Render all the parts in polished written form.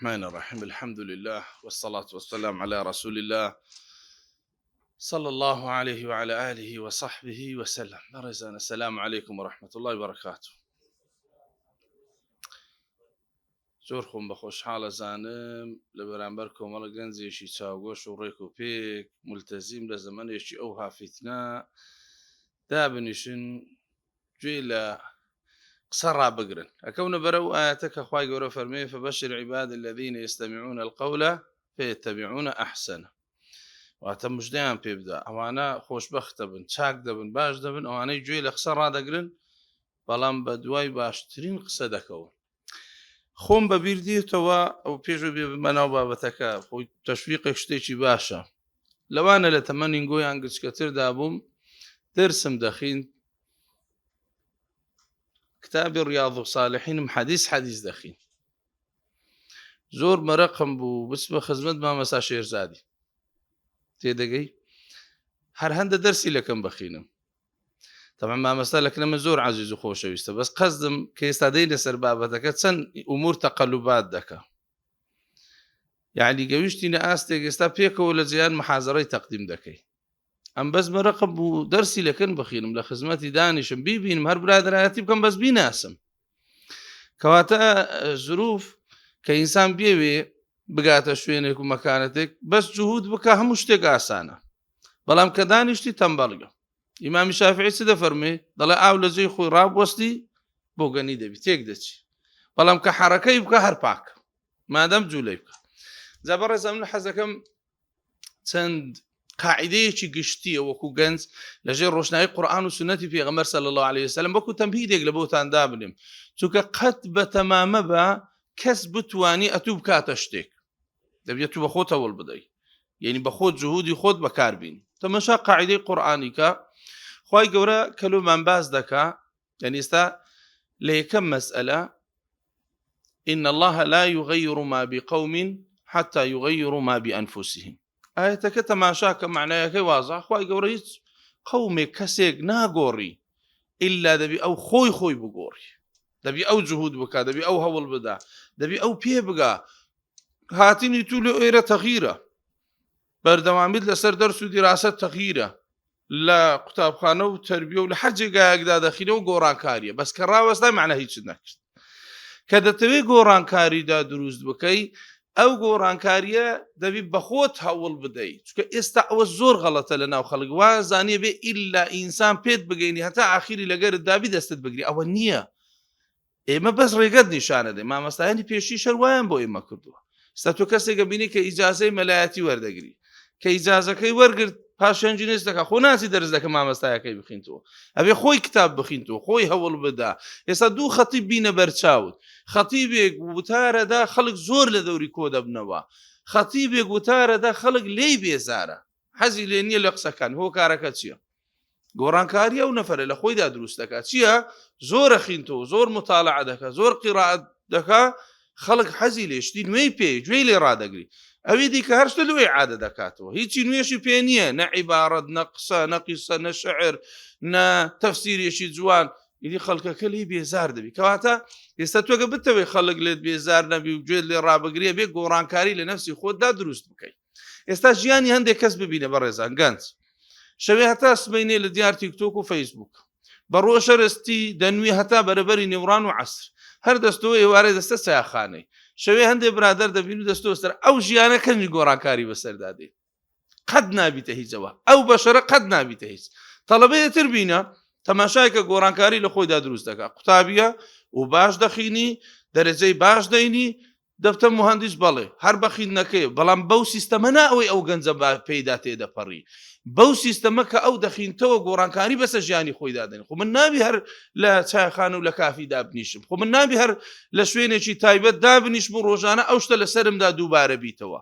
الرحمن الرحيم الحمد لله والصلاة والسلام على رسول الله صلى الله عليه وعلى آله وصحبه وسلم بەڕێزان السلام عليكم ورحمة الله وبركاته زۆر خۆم بە خۆشحاڵە زانم لە بەرامبەر کۆمەڵە گەنجێکی چاوگۆش و ڕێک و پێک ملتەزیم لە زەمەنێکی ئەو هافیتنا دابنیشن گوێ لە قسە ڕابگرن ئەکەونە بەرەو ئاەتە کە خوای گەورە فەرمێ فبشر عباد الذين يستمعون القول فيتبعون احسنه واتە مژدەیان پێ بدە ئەوانە خۆشبەختە بن چاک دەبن باش دەبن ئەوانەی گوێ لە قسە ڕادەگرن بەڵام بە دوای باشترین قسە دەکەون خۆم بەبیر دێتەوە ئەو پێش بێ بمەناو بابەتەکە خۆی تەشویقێک شتێکی باشە لەوانە لە تەمەنی گۆیان گچکەتردا بووم دەرسم دەخین کتابی ڕیاض و صالحینم حەدیث حەدیث دەخین زۆر مەرەقم بوو بچمە خزمەت مامەسا شێرزادی تێدەگەی هەر هەندە دەرسی لەکەم بەخینم طبعا مامەستا لەکنە من زۆر عزیز و خۆشەویستە بەس قەزدم کە ئێستا دەینە سەر بابەتەکە چەند ئومور تەقەلوبات دەکە یعنی گەویشتینە ئاستێک ئێستا پێکەوە لە جیان محازڕەی تەقدیم دەکەی ئەم بەس مەرەقم بوو دەرسی لەکن بخینم لە خزمەتی دانیشم بیبینم هەر برادرایەتی بکەم بەس بیناسم کەواتە زروف کە ئینسان بێوێ بگاتە شوێنێک و مەکانەتێک بەس جهود بکە هەموو شتێک ئاسانە بەڵام کە دانیشتی تەمبەڵگە ئیمامی شافعی چ دەفەرمێ دەڵێ ئاو لە جێی خۆی ڕابوەستی بۆ گەنی دەبی تێک دەچی بەڵام کە حەرەکەی بکە هەر پاک مادەم جوولەی بکە جا بەڕێزم من حەزەکەم چەند قاعدەیەکی گشتیە وەکو گەنج لەژێر ڕۆشنایی قورآن و سنەتی پێغەمبەر صلی الله علیه وسلم وەکو تەمهیدێک لە بۆتان دابنێم چونکە قەت بە تەمامە بە کەس بتوانی ئەتوو بکاتە شتێک دەبێت تو بە خۆت هەوڵ بدەی یعنی بە خۆت جهودی خۆت بەکاربین تەمەشا قاعدەی قورآانی کە خی گەورە کەلومان باس دەکا یعنی ئێستا لە یەکەم مەسئلە إن الله لا يغير ما بقوم حتى يغيروا ما بأنفسهم ئاەتەکە تەماشا کە معنایەکەی وازە خی گەورە هیچ قومێک کەسێک ناگۆڕی ئللا دەبی ئەو خۆی خۆی بگۆڕی دەبی ئەو جهود بکە دەبی ئەو هەوڵ بدا دەبی ئەو پێ بگا هاتنی تو لە ئێرە تەغیرە بەردەوامیت لەسەر دەرس و دیراسە تەغیرە لە قوتابخانە و تربیە و لە هەر جێگایەکدا دەخینە و گۆڕانکاریە بەس کە ڕاوەستا معنە هیچ نەکرد کە دەتەوێت گۆڕانکاریدا دروست بکەی ئەو گۆڕانکاریە دەبی بەخۆت هەوڵ بدەیت چکە ئێستا ئەوە زۆر غەڵەتە لە ناو خەڵک وا زانیە بێ ئیلا ئینسان پێت بگەینی هەتا ئاخیری لەگەرت دابی دەستت بگری ئەوە نییە ئێمە بەس ڕێگەت نیشانە دەین مامەستایانی پێشی شەر وایان بۆ ئێمە کردووە ستا تۆ کەسێکە بینی کە ئیجازەی مەلایەتی وەردەگری کە ئیجازەکەی وەرگرت پاشێنجی نێست دەکا خۆ ناچی دەرز دەکە مامەستایەکەی بخینتەوە ئەبێ خۆی کتاب بخینتەوە خۆی هەوڵ بدا ئێستا دوو خەتی بینە بەرچاوت خەتیبێک وتارەدا خەڵک زۆر لە دەوری کۆ دەبنەوە خەتیبێک وتارەدا خەڵک لێی بێزارە حەزی لێ نییە لە قسەکان هۆکارەکە چییە؟ گۆڕانکاری ئەو نەفرە لە خۆیدا دروست دەکات چییە زۆرە خینتەوە زۆر متاالع دەکە زۆر قیڕات دەکا خەڵک حەزی لێ شتی نوێی پێ گوێی لێ ڕادەگری ئەوی دیکە هەرشتە لەوەی عادە دەکاتەوە هیچی نوێشی پێ نییە نە عیبارەت نە قسە نە قیسە نە شعر نە تەفسیرێکی جوان ئیدی خەڵکەکە لێی بێزار دەبی کەواتە ئێستا تۆگە بتەوێت خەڵک لێت بێزار نەبی و گوێت لێ ڕابگرێ بێ گۆڕانکاری لە نفسی خۆتدا دروست بکەیت ئێستا ژیانی هەندێک کەس ببینە بەڕێزان گەنج شەوێ هەتا سبینێ لە دیار تیکتۆک و فەیسبوک بە ڕۆژەرستی دەنوی هەتا بەرەبەری نێوڕان و عسر هەر دەستەوە ئێوارێ دەستە سیاخانەی شەوێ هەندێک برادەر دەبین و دەستەوە سەر ئەو ژیانە کەنجی گۆڕانکاری بەسەردا دێ قەت نابیتە هیچەوە ئەو بەشەرە قەت نابیتە هیچ تەڵەبەیەتر بینە تەماشایکە گۆڕانکاری لە خۆیدا دروست دەکا قوتابیە و باش دەخینی دەرەجەی باش دەینی دەبتە موهەندیس بەڵێ هەر بە خیندنەکەی بەڵام بەو سیستەمە نا ئەوەی ئەو گەنجە با پێیدا تێدەپەڕی بەو سیستەمە کە ئەو دەخینتەوە گۆڕانکاری بەسە ژیانی خۆی دادێن خۆ من نابی هەر لە چایخانە و لە کافی دابنیشم خۆ من نابی هەر لە شوێنێکی تایبەت دابنیشم و ڕۆژانە ئەو شتە لەسەرمدا دووبارە بیتەوە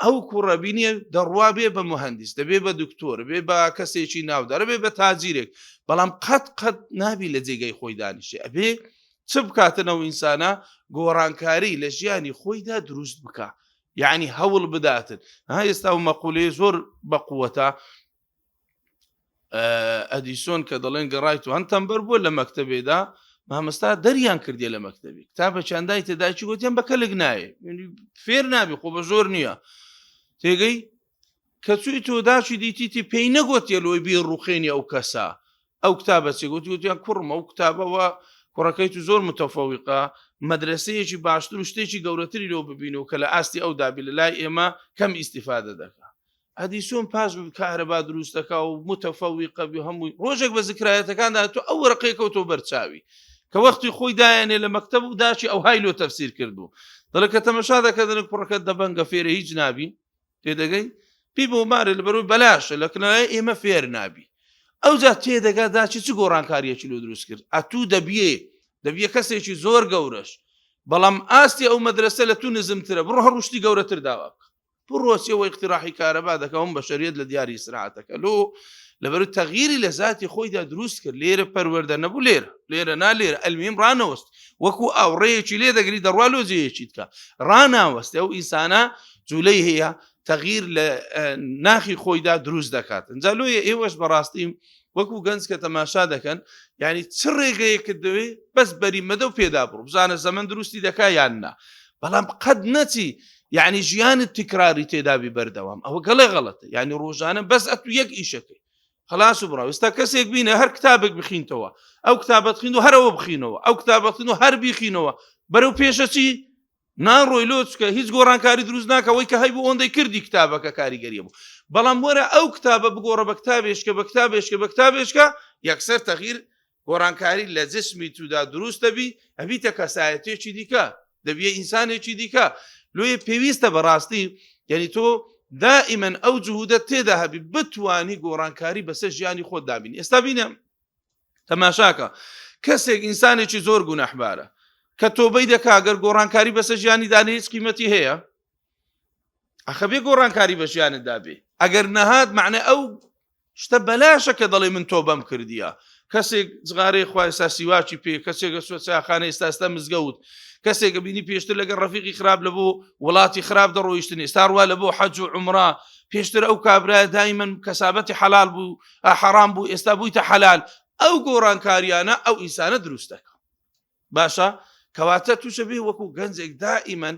ئەو کوڕە بینیە دەڕوا بێ بە مهندس دەبێ بە دکتۆر بێ بە کەسێکی ناودارە بێ بە تاجیرێک بەڵام قەت قەت نابی لە جێگەی خۆی دانیشێ ئەبێ چ بکاتن ئەو ئینسانە گۆڕانکاری لە ژیانی خۆیدا دروست بکە یعنی هەوڵ بداتن ها ئێستا و مەقولەیە زۆر بەقوەتە ئەدیسۆن کە دەڵێن گەڕایت و هەن تەمبەر بووە لە مەکتتەبێدا مامۆستا دەریان کردیە لە مەکتەبی کتابەکیان دایتە دایکی گوتیان بە کەلک نایێ فێر نابی خۆ بە زۆر نییە تێگەی کە چووی تۆ داچی دیتیتی پێی نەگوتیە لۆی بێ ڕوخێنی ئەو کەسە ئەو کتابە چی گوتی وتیان کوڕم ئەو کتابەوە کوڕەکەی تو زۆر متەفەویقە مەدرسەیەکی باشتر و شتێکی گەورەتری لۆ ببین و کە لە ئاستی ئەو دابی لە لای ئێمە کەم ئیسیفادە دەکا ئەدیسۆن پاش کارەبا دروست دەکا و متەفەویقە بی هەمووی ڕۆژێک بە زکرایەتەکاندا تۆ ئەو وەرەقەیە کەوتەوە بەرچاوی کە وەختی خۆی دایەنێ لە مەکتەب و داچی ئەو های لۆ تەفسیر کردبوو دەڵێ کە تەمەشا دەکە دەڵێ کوڕەکە دەبەنگە فێرە هیچ نابی تێدەگەی پێی بۆ مارێ لە بەرەوەی بەلاشە لە کنایە ئێمە فێر نابی ئەوجا تێدەگا داچی چ گۆڕانکاریەکی لۆ دروست کرد ئەتوو دەبیێ دەبیە کەسێکی زۆر گەورەش بەڵام ئاستی ئەو مەدرسە لە تو نزمترە بڕۆ هەر شتی گەورەتر داوا بکە بڕۆچیەوە ئیقتراحی کارەبا دەکا هەم بەشەریەت لە دیاری ئیسراحەتەکە لۆ لەبەر تەغیری لە زاتی خۆیدا دروست کرد لێرە پەروەردە نەبوو لێرە لێرە نا لێرە ئەلمیم ڕانەوەست وەکو ئاوڕەیەکی لێ دەگری دەڕوا لۆ جێیەکی تکە ڕاناوەستێ ئەو ئینسانە جوولەی هەیە تەغیر لە ناخی خۆیدا دروست دەکات ئەجا لۆیە ئێوەش بەڕاستی وەکو گەنج کە تەماشا دەکەن یعنی چ ڕێگەیەکت دەوێ بەس بەری مەدە و پێدا بڕ بزانە زەمن دروستی دەکا یان نا بەڵام قەت نەچی یعنی ژیانت تکراری تێدابی بەردەوام ئەوە گەڵێ غەڵەتە یعنی ڕۆژانە بەس ئەتو یەک ئیشەکەی خلاص و بڕا ئێستا کەسێک بینە هەر کتابێک بخینتەوە ئەو کتابەت خین و هەرەوە بخینەوە ئەو کتابەتین و هەر بیخینەوە بەرەو پێشەچی ناڕۆی لۆ چکە هیچ گۆڕانکاری دروست ناکە ئەوەی کە هەیبوو ئۆندەی کردی کتابەکە کاریگەریە بوو بەڵام وەرە ئەو کتابە بگۆڕە بە کتابێشکە بە کتابێشکە بە کتابێشکە یەکسەر تەغیر گۆڕانکاری لە جسمی تودا دروست دەبی ئەبیتە کەسایەتێکی دیکە دەبیە ئینسانێکی دیکە لۆیە پێویستە بەڕاستی یعنی تۆ دائما ئەو جهودە تێدا هەبی بتانی گۆڕانکاری بەسەر ژیانی خۆت دابین ئێستا بینە تەماشاکە کەسێک ئینسانێکی زۆر گوناحبارە کە تۆبەی دەکا گەر گۆڕانکاری بەسە ژیانی دانێ هیچ قیمەتی هەیە ئەخە بێ گۆڕانکاری بە ژیانت دابێ ئەگەر نەهات معنە ئەو شتە بەلاشە کە دەڵێ من تۆبەم کردیە کەسێک جغارەی خوا ئێستا سیواکی پێ کەسێک سوە چاخانە ئێستاستا مزگەوت کەسێک بینی پێشتر لەگەڵ ڕەفیقی خراپ لە بۆ وڵاتی خراپ دەڕۆیشتن ئێستا ڕوا لە بۆ حەج و عومرە پێشتر ئەو کابرا دایمەن کەسابەتی حەلال بوو حەرام بوو ئێستا بوویتە حەلال ئەو گۆڕانکاریانە ئەو ئینسانە دروست دەکە باشە کەواتە تووشە بێ وەکو گەنجێک دائیمەن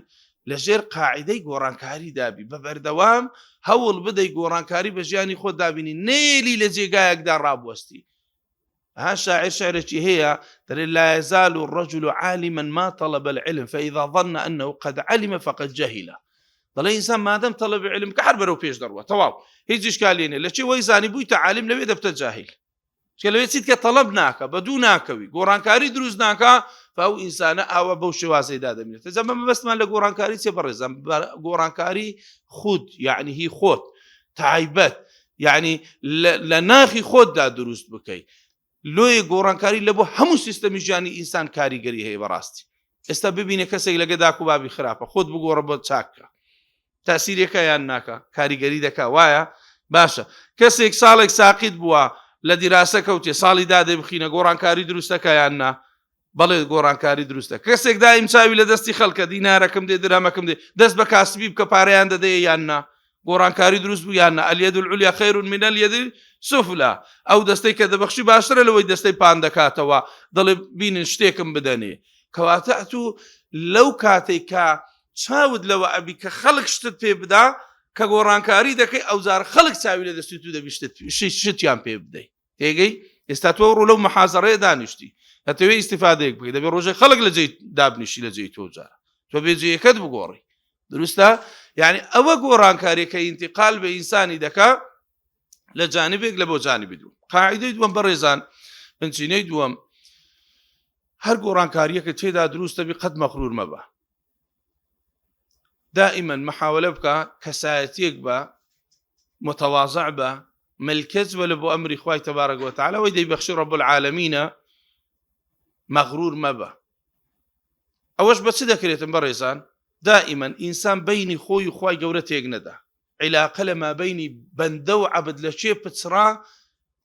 لە ژێر قاعدەی گۆڕانکاری دابی بە بەردەوام هەوڵ بدەی گۆڕانکاری بە ژیانی خۆت دابینی نێلی لە جێگایەکدا ڕابوەستی ها شاعر شعرێکی هەیە دەڵێ لا يزال الرجل عالما ما طلب العلم فإذا ظن أنه قد علم فقد جهل دەڵێ ئینسان مادەم طلب علم کە هەر بەرەو پێش دەڕوە تەواو هیچ ئیشکالی نییە لە چی وەی زانی بوویتە عالم لەوێ دەبتە جاهیل چکە لەوێ چیت کە تەڵەب ناکە بە دوو ناکەوی گۆڕانکاری دروست ناکە ئەو ئینسانە ئاوا بەو شێوازەی دادەمێنێت جا مەبەستمان لە گۆڕانکاری چێ بەڕێزان گۆڕانکاری خود یعنی هی خۆت تایبەت یعنی لە ناخی خۆتدا دروست بکەی لۆیە گۆڕانکاری لە بۆ هەموو سیستەمی ژیانی ئینسان کاریگەری هەیە بەڕاستی ئێستا ببینە کەسێک لەگە داک و بابی خراپە خۆت بگۆڕە بۆ چاکە تاسیرێکە یان ناکە کاریگەری دەکا وایە باشە کەسێک ساڵێک ساقیت بووە لە دیراسە کەوتێ ساڵی دادێ بخینە گۆڕانکاری دروستەکە یان نا بەڵێ گۆڕانکاری دروستە کەسێک دایم چاوی لە دەستی خەڵکە دینارەکەم دێ درهەمەکەم دێ دەست بە کاسبی بکە پارەیان دەدەیە یان نا گۆڕانکاری دروست بوو یان نا الید العلیا خیر من الید السفلى ئەو دەستەی کە دەبەخشی باشترە لەوەی دەستەی پان دەکاتەوە دەڵێ بینن شتێکم بدەنێ کەواتە ئەتوو لەو کاتێک کە چاوت لەوە ئەبی کە خەڵک شتت پێ بدا کە گۆڕانکاری دەکەی ئەوجار خەڵک چاوی لە دەستی تو دەبی شتت شتیان پێ بدەی تێگەی ئێستا تۆ ڕوو لەو محازەڕەیە دانیشتی هەتەوێ ئیسیفادەیەک بکەی دەبێ ڕۆژێک خەڵک لە جێی دابنیشی لە جێی تۆ جارە تۆ بێ جێیەکەت بگۆڕی دروستە یعنی ئەوە گۆڕانکاریەکە ئینتیقال بە ئینسانی دەکا لە جانبێک لە بۆ جانبی دووەم قاعدەی دووەم بەڕێزان بنچینەی دووەم هەر گۆڕانکاریەکە تێدا دروستە بی قەت مەغرور مەبە دائما محاولە بکە کەسایەتیەک بە متواضع بە ملکەچ بە لە بۆ ئەمری خوای تەبارەک وتعالی وەی دەیبەخشی ڕب العالمینە مەغرور مەبە ئەوەش بە چ دەکرێتن بەڕێزان دائما ئینسان بینی خۆی و خوای گەورە تێک نەدا عیلاقە لە مابینی بەندە و عەبد لە چێ پچڕا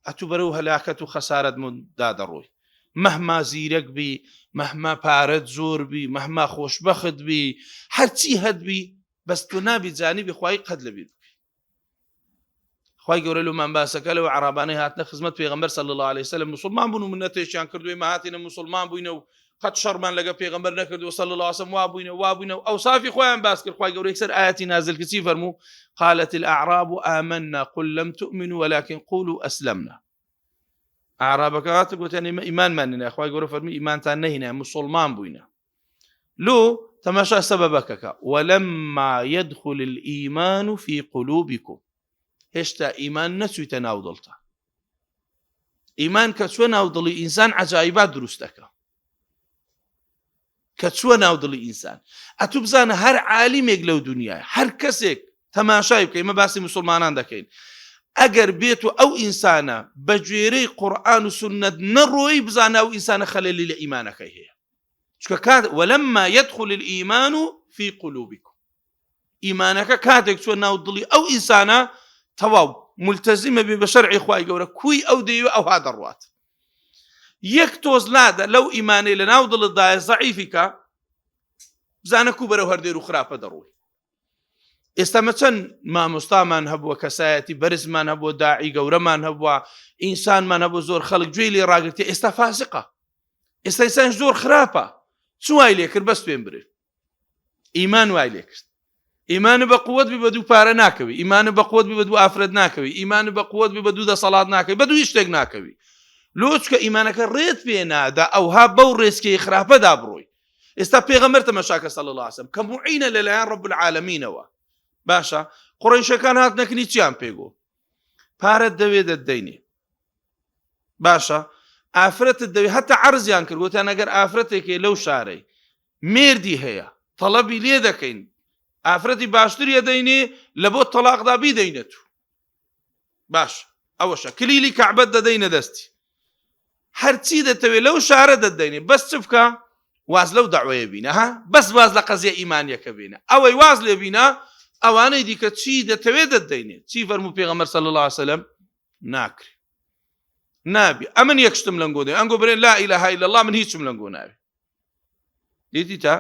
ئەتوو بەرەو هەلاکەت و خەسارەت دا دەڕۆی مەهما زیرەک بی مەهما پارەت زۆر بی مەهما خۆشبەخت بی هەرچی هەت بی بەس تۆ نابی جانبی خوای قەت لەبیر بکەی. خوای گەورە لۆمان باسەکە لەو عەرابانەی هاتنە خزمەت پێغەمبەر صلی اللە علیه وسلم مسلمان بوون و منەتێکیان کردو ئێمە هاتینە مسلمان بووینە و قەت شەڕمان لەگە پێغەمبەر نەکردو صلی اللە علیه وسلم وا بووینە وا بووینە و ئەوصافی خۆیان باس کرد خوای گەورە یەکسەر ئایەتی نازل کرد چی فەرموو قالت الأعراب آمنا قل لم تؤمنوا ولكن قولوا أسلمنا ئەعرابەکە هاتە گوتیان ئێمە ئیمانمان نێنا خوای گەورە فەرمی ئیمانتان نەهینا مسلمان بووینە لۆ تەماشا سەبەبەکەکە ولما يدخل الإيمان في قلوبكم هێشتا ئیمان نەچوویتە ناو دڵتان ئیمان کە چوە ناو دڵی ئینسان عجایبات دروست دەکە کە چووە ناو دڵی ئینسان ئەتوو بزانە هەر عالیمێک لەو دنیای هەر کەسێک تەماشای بکەین مە باسی مسلمانان دەکەین ئەگەر بێت و ئەو ئینسانە بە گوێرەی قورآن و سنت نەڕۆی بزانە ئەو ئینسانە خەلەلی لە ئیمانەکەی هەیە چونکە کات ولما يدخل الإيمان في قلوبكم ئیمانەکە کاتێک چوە ناو دڵی ئەو ئینسانە تەواو ملتەزیمە بێ بە شەرعی خوای گەورە کوی ئەو دەیەوێ ئەوها دەڕوات یەک تۆز لادە لەو ئیمانەی لە ناو دڵتدایە زەعیفی کە بزانە کو بەرەو هەردێر و خراپە دەڕۆی ئێستا مە چەند مامۆستامان هەبووە کەسایەتی بەرزمان هەبووە داعی گەورەمان هەبووە ئینسانمان هەبوو زۆر خەڵک گوێی لێ ڕاگرتێ ئێستا فاسقە ئێستا ئینسان زۆر خراپە چوای لێ کرد بەس پێم برێ ئیمان وای لێ کرد ئیمان بە قوت بی بە دوو پارە ناکەوی ئیمان بە قوت بی بە دوو ئافرەت ناکەوی ئیمان بە قوت بی بە دوو دەسەڵات ناکەوی بە دوو شتێک ناکەوی لۆچکە ئیمانەکە ڕێت پێ نادا ئەوها بەو ڕێسکەی خراپەدا بڕۆی ئێستا پێغەمبەر تەمەشاکە صلی الله علیه وسلم کە معینە لەلایەن رب العالمینەوە باشە قڕیشەکان هات نەکنی چیان پێگۆ پارەت دەوێ دەدەینێ باشە ئافرەتت دەوێ هەتا عرضیان کرد گوتیان ئەگەر ئافرەتێکی لەو شارەی مێردی هەیە تەڵەبی لێ دەکەین ئافرەتی باشتر یەدەینێ لە بۆ تەلاقدا بیدەینێت باش ئەوەشە کلیلی کەعبەت دەدەینە دەستی هەرچی دەتەوێت لەو شارە دەدەینێ بەس چ بکە واز لەو داوەیە بینە ها بەس واز لە قەزیە ئیمانیەکە بینە ئەوەی واز لێ بینە ئەوانەی دیکە چی دەتەوێت دەدەینێ چی فەرموو پێغەمبەر صلی الله علیه وسلم ناکرێ نابی ئەمن یەک شتم لەنگۆ دێ ئەنگۆ برێن لا اله الا الله من هیچم لەنگۆ ناوی دیتی تا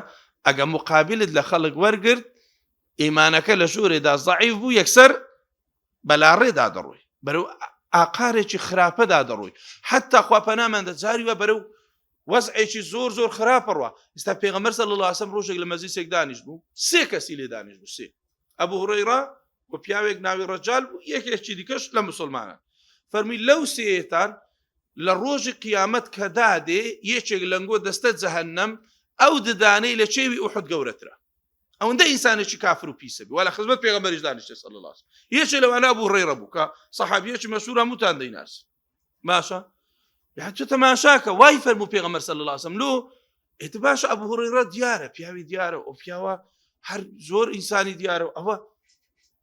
ئەگە مقابلت لە خەڵک وەرگرت ئیمانەکە لە ژوورێدا زەعیف بوو یەکسەر بەلاڕێدا دەڕۆی بەرەو ئاقارێکی خراپەدا دەڕۆی حتا خوا پەنامان دە جاری وە بەرەو وەزعێکی زۆر زۆر خراپە ڕوا ئێستا پێغەمبەر صلی الله علیه وسلم ڕۆژێک لە مەجلیسێک دانیش بوو سێ کەسی لێ دانیش بوو سێ ئەبو هورەیرە و پیاوێک ناوی ڕەجال بوو یەکێکی دیکەش لە مسلمانان فەرمی لەو سێتان لە ڕۆژی قیامەت کە دادێ یەکێک لەنگۆ دەستە جەهەنەم ئەو ددانەی لە چێوی ئوحد گەورەترە ئەوەندە ئینسانێکی کافر و پیسە بی وە لە خزمەت پێغەمبەریش دانیشتێ صلی الله علیه وسلم یەکێ لەوانە ئەبو هورەیرە بوو کە سەحابیەکی مەشهور هەمووتان دەیناس باشە یان چ تەماشاکە وای فەرموو پێغەمبەر صلی الله علیه وسلم لۆ ئێت باشە ئەبو هورەیرە دیارە پیاوی دیارە ئەو پیاوە هەر زۆر ئینسانی دیارە ئەوە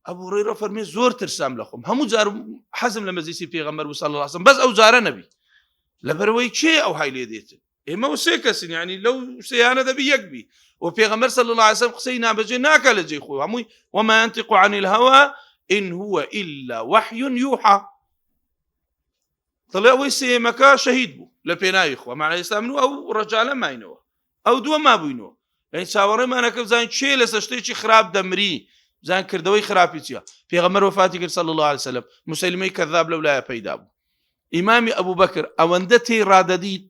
ئەبو هورەیرە فەرمی زۆر ترسام لە خۆم هەموو جار حەزم لە مەجلیسی پێغەمبەر صلی الله علیه وسلم بەس ئەو جارە نەبی لەبەرەوەی کێ ئەو های لێ دێتن ئێمە و سێ کەسین یعنی لەو سێیانە دەبی یەک بی و پێغەمبەر صلی الله علیه وسلم قسەی نابەجێ ناکا لە جێی خۆی هەمووی وما ينطق عن الهوى إن هو إلا وحي يوحى دەڵێ ئەوەی سێیەمەکە شەهید بوو لە پێناوی خوا معنی ئێستا من و ئەو ڕەجالە ماینەوە ئەو دووە مابووینەوە یعنی چاوەڕێمانەکە بزانین کێ لەسەر شتێکی خراپ دەمری بزان کردەوەی خراپی چییە پێغەمبەر وەفاتی کرد صلی الله علیه وسلم مسلمەی کەذاب لەو لایە پەیدا بوو ئیمامی ئەبوو بەکر ئەوەندە تێی ڕادەدیت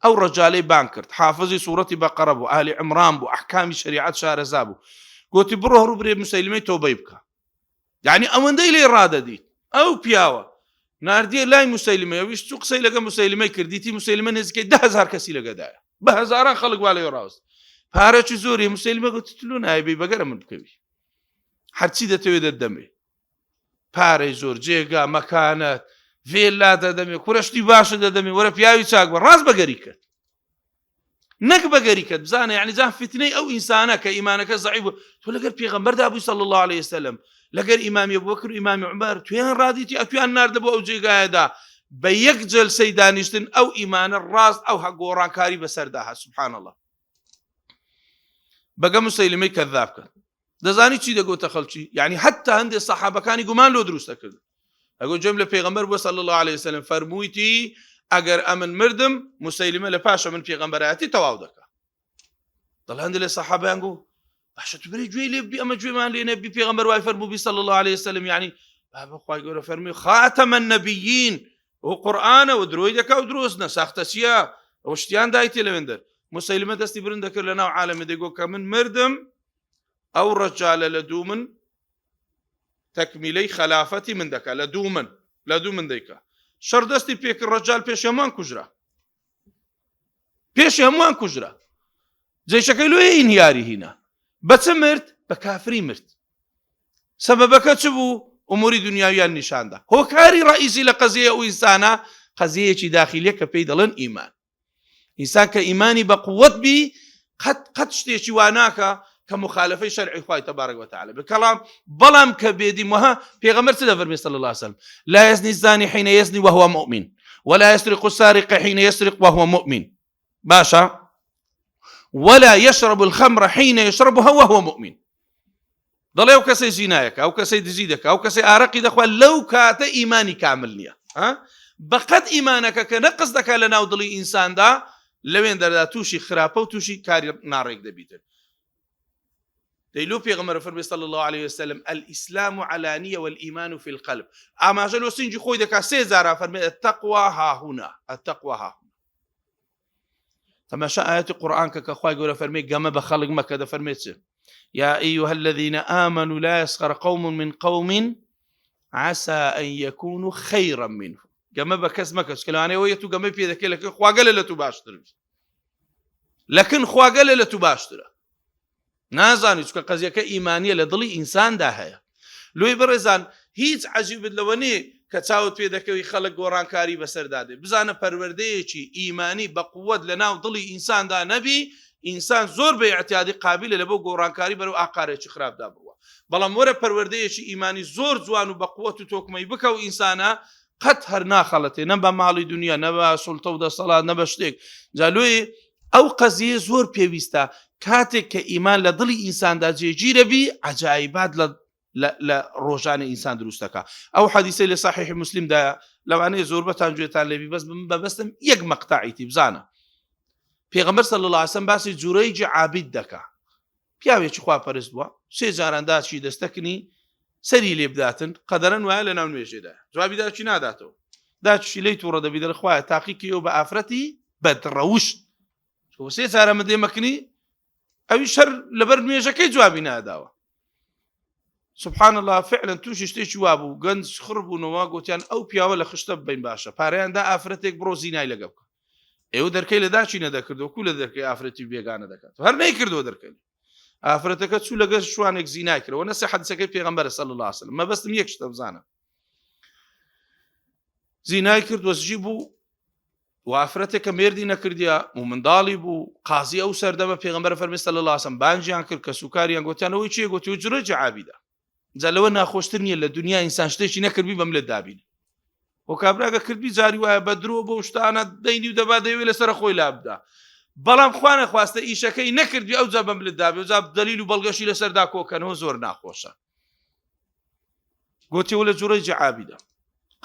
ئەو ڕەجالەی بان کرد حافظی سوڕەتی بەقەرە بوو ئالی عمران بوو ئەحکامی شریعەت شارەزا بوو گوتی بڕۆ هەڕوو برێ مسلمەی تۆبەی بکە یعنی ئەوەندەی لێ ڕادەدیت ئەو پیاوە ناردیە لای مسەیلمە ئەویش چوو قسەی لەگە مسەیلمەی کردیتی مسەیلمە نزیکەی 10000 کەسی لەگەدایە بە هەزاران خەڵک وا لەوێ ڕاوست پارەکی زۆری مسەیلمە گوتی تلو نایبی بەگەرە من بکەوی هەرچی دەتەوێت دەتدەمێ پارەی زۆر جێگا مەکانەت ڤێلا دەدەمێ کورەشتی باشە دەدەمێ وەرە پیاوی چاک بە ڕاست بەگەری کرد نەک بەگەری کەت بزانە یعنی جان فتنەی ئەو ئینسانە کە ئیمانەکە زەعیف بوو تۆ لەگەر پێغەمبەردا بووی صلی الله علیه وسلم لەگەر ئیمامی ئەبوبەکر و ئیمامی عومەر تویان ڕادیتی ئەتویان ناردە بۆ ئەو جێگایەدا بە یەک جەلسەی دانیشتن ئەو ئیمانە ڕاست ئەو هە گۆڕانکاری بەسەردا هات سبحان الله بەگە مسەیلمەی کەذاب کرد دەزانی چی دەگوتە خەڵکی یعنی حتا هەندێک سەحابەکانی گومان لۆ دروست دەکرد ئەگۆ گوێم لە پێغەمبەر بووە صلی الله علیه وسلم فەرموویتی ئەگەر ئەمن مردم مسەیلمە لە پاشە من پێغەمبەرایەتی تەواو دەکا دەڵێ هەندێک لە سەحابەیان گوو باشە تو برێ گوێی لێ بی ئەمە گوێمان لێ نەبی پێغەمبەر وای فەرموو بی صلی الله علیه وسلم یعنی بابە خوای گەورە فەرمی خاتم النبیین و قورئانە و درۆی دەکا و دروست نە ساختەچیە ئەو شتیان دایتێ لەوێندەر مسەیلمە دەستی برند دەکرد لە ناو عالەمە دەگۆ کە من مردم ئەو ڕەجالە لە دوو من تەکمیلەی خەلافەتی من دەکا لە دوو من لە دوو من دەیکا شەڕ دەستی پێکرد ڕەجال پێش هەمووان کوژرا پێش هەمووان کوژرا جێشەکەی لۆیە ئینهیاری هینا بە چ مرد بە کافری مرد سەبەبەکە چ بوو ئوموری دنیاویان نیشاندا هۆکاری ڕئیسی لە قەزیە ئەو ئینسانە قەزیەیەکی داخیلیە کە پێی دەڵێن ئیمان ئینسان کە ئیمانی بە قوت بی قەت قەت شتێکی وا ناکە کە مخالفەی شەرعی خوای تبارک وتعالى بێ کەڵام بەڵام کە بێدی وها پێغەمبەر چ دەفەرمێ صلی الله عليه وسلم لا يزني الزاني حين يزني وهو مؤمن ولا يسرق السارق حين يسرق وهو مؤمن باشا ولا يشرب الخمر حين يشربها وهو مؤمن دەڵێ ئەو کەسەی زینایەکە ئەو کەسەی دزی دەکا ئەو کەسەی ئارەقی دەخوا لەو کاتە ئیمانی کامل نییە بەقەت ئیمانەکە کە نەقص دەکا لە ناو دڵی ئینساندا لەوێن دەردا تووشی خراپە و تووشی کاری ناڕێک دەبیتن دەیلو پێغەمبەر فەرمی صلی الله علیه وسلم الاسلام علانیه والایمان فی القلب ئاماژە لۆ سنجی خۆی دەکا سێ جارا فەرمی التقوى ها هنا التقوى ها هنا تەماشا ئاەتی قورآن کە کە خوای گەورە فەرمی گەمە بە خەڵک مەکە دەفەرمێت چ یا أيها الذين آمنوا لا يسخر قوم من قوم عسى أن يكونوا خيرا منهم گەمە بە کەس مەکە چکە لەوانەیە تو گەمەی پێ دەکەی لەکن خواگەلە لە تو باشتر بی لەکن خواگەلە لە تو باشترە نازانی چکە قەزیەکە ئیمانیە لە دڵی ئینساندا هەیە لۆی بەڕێزان هیچ عەجیبت لەوە نییە کە چاوت پێ دەکەوی خەڵک گۆڕانکاری بەسەردا دێ بزانە پەروەردەیەکی ئیمانی بە قوت لە ناو دڵی ئینساندا نەبی ئینسان زۆر بە ئیعتیادی قابلە لە بۆ گۆڕانکاری بەرەو ئاقارێکی خراپدا بڕوا بەڵام وەرە پەروەردەیەکی ئیمانی زۆر جوان و بە قوت و تۆکمەی بکە و ئینسانە قەت هەر ناخەڵەتێ نە بە ماڵی دنیا نە بە سوڵتە و دەسەڵات نە بە شتێک جا لۆی ئەو قەزیە زۆر پێویستە کاتێک کە ئیمان لە دڵی ئینساندا جێگیرە بی عجایبات لە لە ڕۆژانی ئینسان دروستەکە ئەو حەدیسەی لە صحیح مسلمدا لەوانەیە زۆربەتان گوێتان لێبی بەس بم بەبەستم یەک مەقتەعیتی بزانە پێغەمبەر صلی الله علیه وسلم باسی جورەیجی عابید دەکا پیاوێکی خواپەرست بووە سێ جاران داچی دەستەکنی سەری لێ بداتن قەدەرەن وایە لە ناو نوێژێدا جوابی داچی ناداتەوە داچی لی تووڕە دەبی دەڵێ خوایە تاقی کەیەوە بە ئافرەتی بەدڕەوشت سێ جارە من دێمەکنی ئەوی شەر لەبەر نوێژەکەی جوابی ناداوە سبحان الله فعلا تووشی شتێکی وابوو گەنج خڕ بوونەوە گوتیان ئەو پیاوە لە خشتە بین باشە پارەیاندا ئافرەتێک بڕۆ زینای لەگە بکە ئێوە دەرکەی لە داچی نەدەکردەوە کو لە دەرکەی ئافرەتی بێگانە دەکات هەر نەیکردەوە دەرکەی ئافرەتەکە چوو لەگەر شوانێک زینای کردەوە نەسە حەدیسەکەی پێغەمبەر صلی الله علیه وسلم مەبەستم یەک شتە بزانە زینای کرد وەزجی بوو و ئافرەتێکە مێردی نەکردیا و منداڵی بوو قازی ئەو سەردەمە پێغەمبەر فەرمی صلی الله علیه وسلم بانگیان کرد کە سوکاریان گوتیانەوەی چیە گوتی و جرەجی عابیدە جا لەوە ناخۆشتر نییە لە دنیا ئینسان شتێکی نەکردبی بەم لێت دابین و کابراگە کردبی جاری وایە بە درۆ بۆ شتانە دەینی و دەبا دەیەوێت لەسەر خۆی لابدا بەڵام خوانە خواستە ئیشەکەی نەکردی ئەو جا بەم لێت دابێ و جا دەلیل و بەڵگەشی لەسەردا کۆکەنەوە زۆر ناخۆشە گوتیەوە لە جوڕەی جعابیدا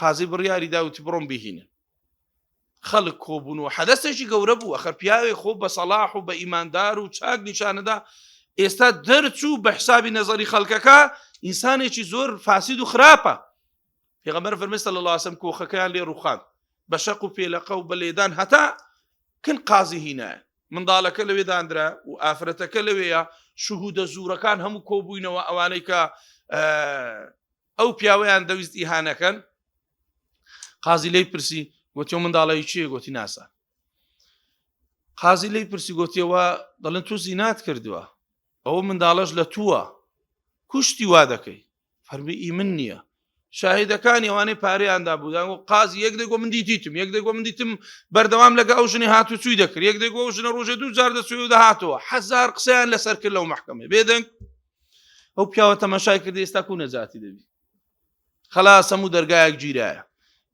قازی بڕیاری داوتی بڕۆم بهینن خەڵک کۆبوون و حەدەسێکی گەورە بوو ئەخەر پیاوێک خۆ بە سەڵاح و بە ئیماندار و چاک نیشانەدا ئێستا دەرچوو بە حسابی نەزەری خەڵکەکە ئینسانێکی زۆر فاسید و خراپە پێغەمبەر فەرمی صلی الله علیه وسلم کۆخەکەیان لێ ڕوخاند بە شەق و پێلەقە و بە لێدان هەتا کن قازی هینایە منداڵەکە لەوێ دانرا و ئافرەتەکە لەوێیە شهودە زورەکان هەموو کۆبووینەوە ئەوانەی کە ئەو پیاوەیان دەویست ئیهانەکەن قازی لی پرسی گوتی و منداڵی چیە گوتی ناسا قازی لی پرسی گوتیەوە دەڵێن تو زینات کردووە ئەوە منداڵەش لە تووە کوشتی وا دەکەی فەرمی ئی من نییە شاهیدەکانی ئەوانەی پارەیاندا بوو و قازی یەک دەگۆ من دیتیتم یەک دەگۆ من دیتم بەردەوام لەگە ئەو ژنی هات و چووی دەکرد یەک دەگۆ ئەو ژنە ڕۆژێ دوو جار دەچووی و دەهاتەوە هەزار قسەیان لەسەر کرد لەو مەحکەمەی بێدەنگ ئەو پیاوە تەماشای کرد ئێستا کو نەجاتی دەبی خلاص هەموو دەرگایەک گیرایە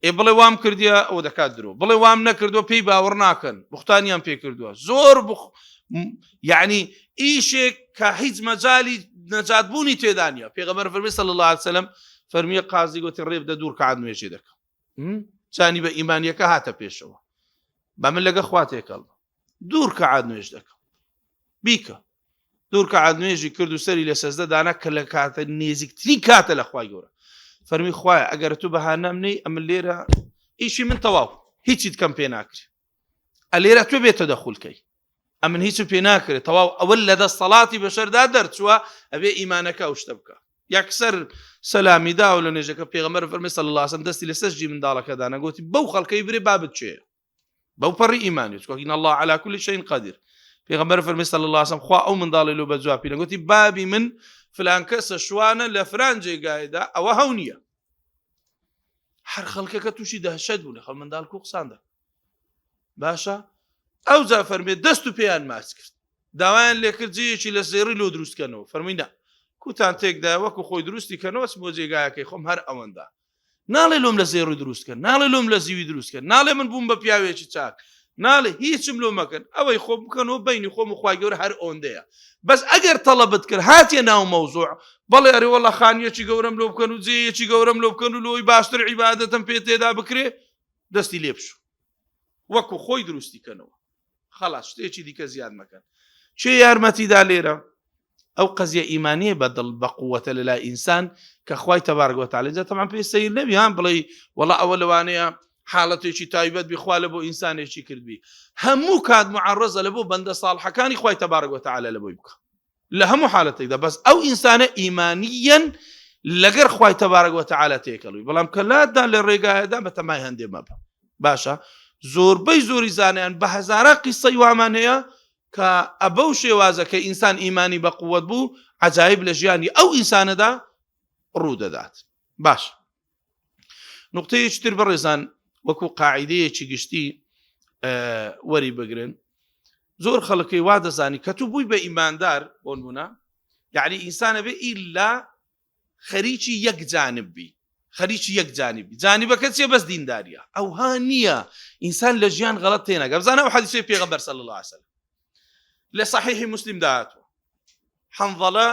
ئێ بڵێ وام کردیە ئەو دەکات درۆ بڵێ وام نەکردووە پێی باوەڕ ناکەن بوختانیان پێ کردووە زۆر بخ یعنی ئیشێک کە هیچ مەجای نەجات بوونی تێدا نییە پێغەمبەر فەرمی صلی الله علیه وسلم فەرمیە قازی گوتی ڕێ بدە دوور کات نوێژێ دەکەم چانی بە ئیمانیەکە هاتە پێشەوە بە من لەگە خوا تێکەڵ دوور کەعات نوێژ دەکەم بیکە دوور کەعات نوێژی کرد و سەری لە سەزدە دانا کە لە کاتە نێزیکترین کاتە لە خوای گەورە. فەرمی خوایە ئەگەر تو بەهانام نەی ئەمن لێرە ئیشی من تەواو هیچیت کەم پێ ناکرێ ئەلێرە تو بێتە دەخولکەی ئەمن هیچم پێ ناکرێت تەواو ئەوە لە دەسەڵاتی بەشەردا دەرچووە ئەبێ ئیمانەکە ئەو شتە بکە یەکسەر سەلامی دا و لە نوێژەکە پێغەمبەر فەرمی صلی الله علیه وسلم دەستی لەسەر ژی منداڵەکە دانا گوتی بەو خەڵکەی برێ با بچێ بەو پەڕی ئیمانی چونکە ان الله على كل شيء قدير پێغەمبەر فەرمی صلی الله علیه وسلم خوا ئەو منداڵی لۆ بە جوابی گوتی بابی من فلان کەسە شوانە لە فران جێگایدا ئەوە هەو نییە هەر خەڵکەکە تووشی دەهشت بوو لە خەڵ منداڵ کو قسان دەکەن باشە ئەو جا فەرمێ دەست و پێیان ماچ کرد داوایان لێکرد جێیەکی لە زێڕی لۆ دروستکەنەوە فەرمی نا کوتان تێکدا وەکو خۆی دروستی کەنەوە بۆ جێگایەکەی خۆم هەر ئەوەندا ناڵێ لۆم لە زێڕی دروستکەن ناڵێ لۆم لە زیوی دروستکەن ناڵێ من بووم بە پیاوێکی چاک ناڵێ هیچم لۆ مەکەن ئەوەی خۆم بکەنەوە بینی خۆم و خوای گەورە هەر ئۆندەیە بەس ئەگەر تەڵەبت کرد هاتیە ناو مەوزوع بەڵێ ئەرێ وەڵا خانیەکی گەورەم لۆ بکەن و جێیەکی گەورەم لۆ بکەن و لۆی باشتر عیبادەتم پێ تێدا بکرێ دەستی لێ بشو وەکو خۆی دروستی کەنەوە خلاص شتێکی دیکە زیاد مەکەن چێ یارمەتیدا لێرە ئەو قەزیە ئیمانیە بە دڵ بە قووەتە لە لای ئینسان کە خوای تەبارک وتعالی جا تەبعەن پێی سەیر نەبی هان بڵێ وەڵا ئەوە لەوانەیە حاڵەتێکی تایبەت بی خوا لە بۆ ئینسانێکی کردبی هەموو کات معڕزە لە بۆ بەندە ساڵحەکانی خوای تەبارک وتعالی لە بۆی بکە لە هەموو حالەتێکدا بەس ئەو ئینسانە ئیمانیەن لەگەر خوای تەبارک وتعالی تێکەڵوی بەڵام کە لاتدا لە ڕێگایەدا بە تەمای هەندێ مەبە باشە زۆربەی زۆری زانیان بە هەزاران قیسەی وامان هەیە کە ئەبەو شێوازە کە ئینسان ئیمانی بە قوت بوو عجایب لە ژیانی ئەو ئینسانەدا ڕوو دەدات باش نقطەیەکی تر بەڕێزان وەکو قاعدەیەکی گشتی وەری بگرن زۆر خەڵکی وا دەزانی کە تو بووی بە ئیماندار بۆنمونە یعنی ئینسانە بێ ئیلا خەریکی یەک جانب بی خەریکی یەک جانبی جانبەکە چیە بەس دینداریە ئەوها نییە ئینسان لە ژیان غەڵەت تێنەگە بزانە ئەو حەدیسەی پێغەمبەر صلی الله علیه وسلم لە صحیح مسلم دا هاتووە حەنظەلە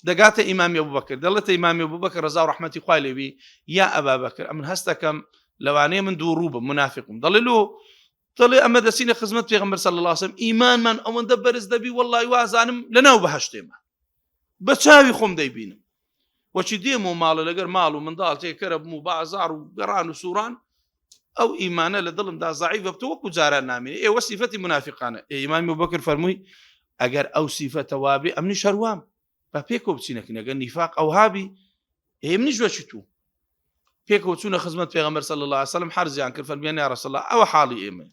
دەگاتە ئیمامی ئەبوبەکر دەڵێتە ئیمامی ئەبوبەکر ڕەزا و ڕەحمەتی خوای لێبی یا ئەبا بەکر ئەمن هەستەکەم لەوانەیە من دوو ڕوو بم منافقم دەڵێ لۆ دەڵێ ئەمە دەچینە خزمەت پێغەمبەر صلی الله علیه وسلم ئیمانمان ئەوەندە بەرز دەبی وەڵڵای وازانم لەناو بەهەشتێمە بە چاوی خۆم دەیبینم وەچی دێم و ماڵە لەگەر ماڵ و منداڵ تێکەرە بم و بازار و گەڕان و سووران ئەو ئیمانە لە دڵمدا زەعیف بەبتە وەکو جاران نامێنێ ئێوە سیفەتی منافقانە ئێ ئیمامی ئەبوبەکر فەرمووی ئەگەر ئەو سیفەتە وابێ ئەمنیش هەروام با پێکەوە بچینەکن ئەگەر نیفاق ئەوها بی ئێ منیش وەکی تو پێکەوە چوونە خزمەت پێغەمبەر صلی الله علیه وسلم حەرزیان کرد فەرمیان یا رسول الله ئەوە حاڵی ئێمە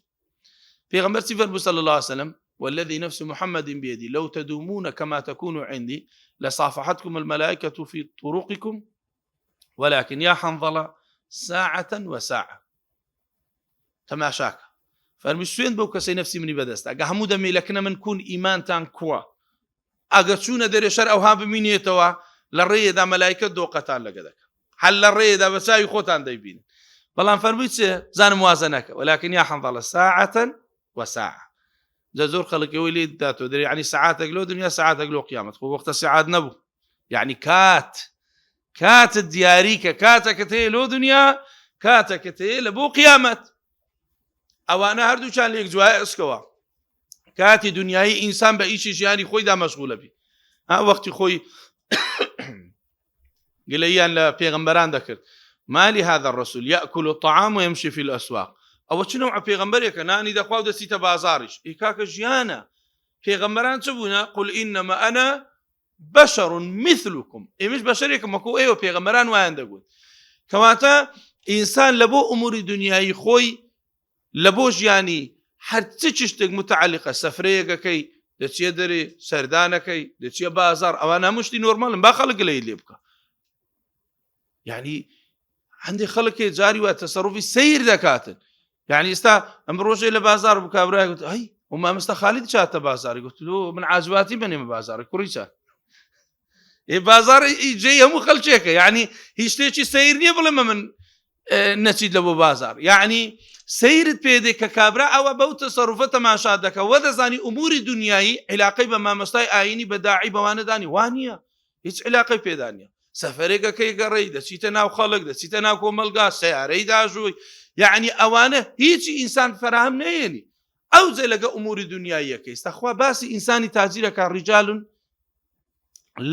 پێغەمبەر چی فەرموو صلی الله علیه وسلم والذي نفس محمد بيدي لو تدومون كما تكون عندي لصافحتكم الملائكة في طرقكم ولكن يا حنظلة ساعة وساعة تەماشاکە فەرمی سوێن بەو کەسەی نفسی منی بەدەستە ئەگە هەموو دەمی لەکنە من کون ئیمانتان کووە ئەگە چوونە دەرێ شەر ئەوها بمینێتەوە لە ڕێیەدا مەلایکە دۆقەتان لەگە دەکە هەر لە ڕێیەدا بە چاوی خۆتان دەیبین بەڵام فەرمووی چێ زانم وازە نەکە ولكن يا حنظلة ساعة وساعة جا زۆر خەڵک ئەوەی لێ داتۆ دەرێ یعنی سەعاتێک لۆ دنیا سەعاتێک لۆ قیامەت خۆ وەختە سەعات نەبوو یعنی کات کاتت دیاری کە کاتەکەت هەیە لۆ دنیا کاتەکەت هەیە لە بۆ قیامەت ئەوانە هەردووچان لێک جوایە ئەسکەوە کاتی دنیایی ئینسان بە ئیشی ژیانی خۆیدا مەشغولە بی ها وەختی خۆی گلەییان لە پێغەمبەران دەکرد مالی هذا الرسول يأكل الطعام ويمشي في الأسواق ئەوە چ نەوعە پێغەمبەرێکە نانی دەخوا و دەچیتە بازاڕیش ئی کاکە ژیانە پێغەمبەران چ بوونە قل إنما أنا بشر مثلكم ئێمەش بەشەرێکم وەکو ئێوە پێغەمبەران وایان دەگوت کەواتە ئینسان لە بۆ ئوموری دنیایی خۆی لە بۆ ژیانی هەر چ شتێک متعلقە سەفرەیەکەکەی دەچیە دەرێ سەردانەکەی دەچیە بازار ئەوان هەموو شتی نۆرمالن با خەڵک گلەی لێ بکە یعنی هەندێک خەڵکێ جاری وە تەسەڕفی سیر دەکاتن یعنی ئێستا ئەم ڕۆژێ لە بازار بوو کابرای گوت ئەی و مامۆستا خالید چاتە بازاری گوت لۆ من عاجباتی بنێمە بازار کوڕی چا ئێ بازار جێی هەموو خەڵکێکە یعنی هیچ شتێکی سیر نییە بڵێ من نەچیت لە بۆ بازار یعنی سەیرت پێدێ کە کابرا ئەوە بەو تەسەروفە تەماشا دەکە وە دەزانی ئوموری دنیایی عیلاقەی بە مامۆستای ئاینی بە داعی بەوانەدانی وانە هیچ عیلاقەی پێدانە سەفەرێکەکەی گەڕێی دەچیتە ناو خەڵک دەچیتە ناو کۆمەلگا سیارەی داژووی یعنی ئەوانە هیچی ئینسان فراهەم نەیەنی ئەو جێ لەگە ئوموری دنیاییەکەی سەخوا باسی ئینسانی تاجیرەکە ڕیجالون